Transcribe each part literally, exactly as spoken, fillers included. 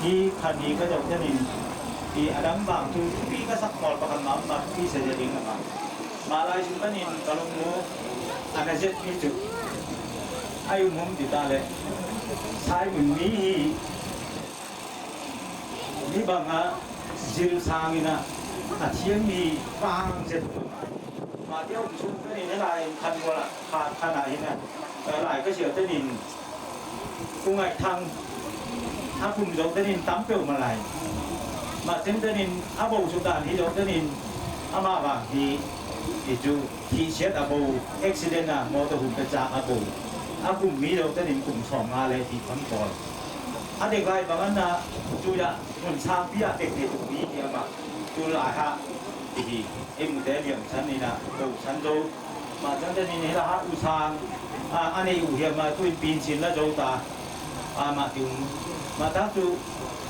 Hi khan hi ka zoh tenin, i a dang bang tu pi ka sak mawl pakhat mah om mah pi sa zia ding a mah. Mah lai sung panin ka lungnu a na zet mi cu a i um hong ti ta leh Simon mi hi. Mi bangah zil sangin ah a thiang hi vang zet. Mah tia um sung tenin hi lai khan gual ah khan khan ah hi na. Lai ka sial tenin Pu Ngaih Thang a kum zoh tenin tam peuhmah lai. Mah ciang tenin a bo suk dan hi zoh tenin amah vang hi, hi cu thihsiat a bo, accident a mawtaw hum pia cak a bo. A kum mi zoh tenin kum sawm nga le ti kham pawl. A dek lai bang an ah cu ah mun sangpi ah dek thei tuk mi hi amah. Tu lai hah hi, i mute liam san in ah do san zo. Mah ciang tenin hi la hah u sang a nei uh hiam ah tu in pinsin la zo ta. Mah ti um. Mah tak cu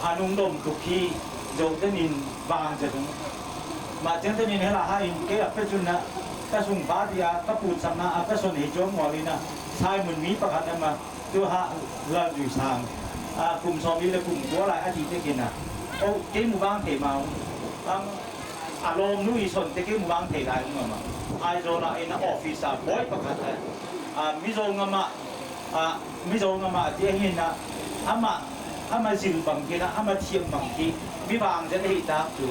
a nung dom tuk hi. Zo tenin vang zia tung. Mah ciang tenin hi la hah in kei a pia cun ah ka sung pa ti a ka putsakna a ka son hi cuang mawl in ah Simon mi pakhat amah. Tu hah Lal Zui Sang kum sawm li le kum kua lai a ti tekin ah, oh, kei mu vang thei ma uh. A lawmnu i son te kei mu vang thei lai uh ngam ah. Aizawl ah in a office ah bawi pakhat ah, Mizo ngam ah, Mizo ngam ah ti ahi in ah, amah amah zil bang khin ah, amah thiam bang khi mi vang zet ahi tak cu,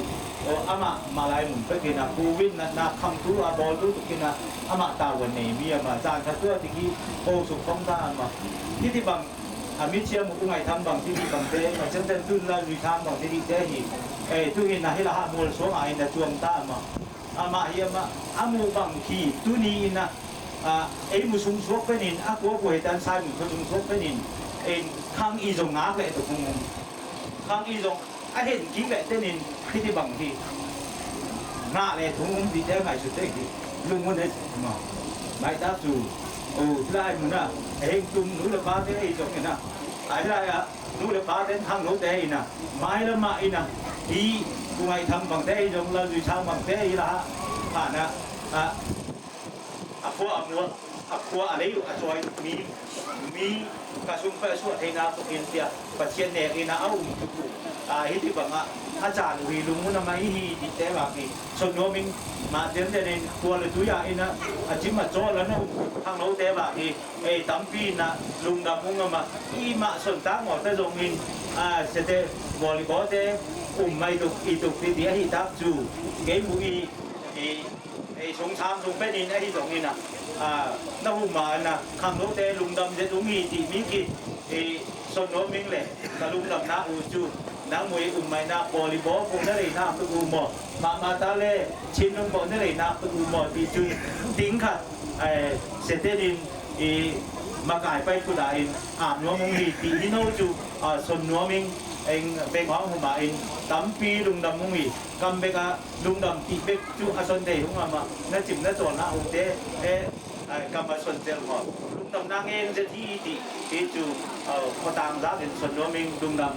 oh, amah mah lai mun pekin ah covid natna khamtu a bawltu tukin ah amah tavuan nei mi amah zan khat tu a ti khi, oh, suk khong ta amah. Hiti bang a mi thiam uh Pu Ngaih Thang bang titi bangte, a ciangten tun Lal Zui Thang bang titi te hi. Eh, tu in ah hi la hah mual suang ah in a cuang ta amah. Amah hi amah a mu bang khi tuni in ah ei mu sung suak penin a kua kua hi tan Simon khua sung suak penin khang i zong ngak leh tuk hong um. Khang i zong a hen kik leh tenin hiti bang hi ngah leh tuk hong um tite ngaihsut te hi. Lungun he maw. Maitak cu, oh, hi lai mun ah a heng tum nu le pate ahi zong in ah, a hi lai ah nu le pate khangnote in ah, mailam ah in ah, hi Pu Ngaih Thang bangte ahi zong, Lal Zui Sang bangte ahi la hah, hah na, ah, a khua a muak, a khua a lei uh a cawi mi, mi ka sung peuh suah theinak tuk in tiah Pathian nek in ah a um tuk uh. Ah, hiti bangah a caan uh hi lungun a mai hi tite bak hi. Son nuam in mah ciamciam in khua le tui ah in ah a cim a cawl a na um khangnote bak hi. Ei tampi in ah lungdam uh ngam ah, i mah son tak maw ta zong in, ah, siate, volleyball te um mai tuk i tuk titi ahi tak cu kei mu i, i, ei sung sang sung pen in ahi zong in ah, ah, na hum ma in ah khangnote lungdam zet um hi ti mi khi, ei son nuam ing le ka lungdamna uh cu nang mu i um mai na volleyball kong na lei nak tuk uh maw, mahmah ta le chin nung kong na lei nak tuk uh maw ti cu ding khat, eh, siate in i makai pai kut ah in ap nuam ung hi ti hi no cu, ah, son nuam ing, eng beng hong hum ah in tampi lungdam ung hi. Kam bek ah lungdam ti bek cu a son thei hong amah na cim na cawl na ute, eh, ah, kam a son zel maw lungdam na ngen zet hi ti, ti cu, ah, khuatang zak in son nuam ing lungdam.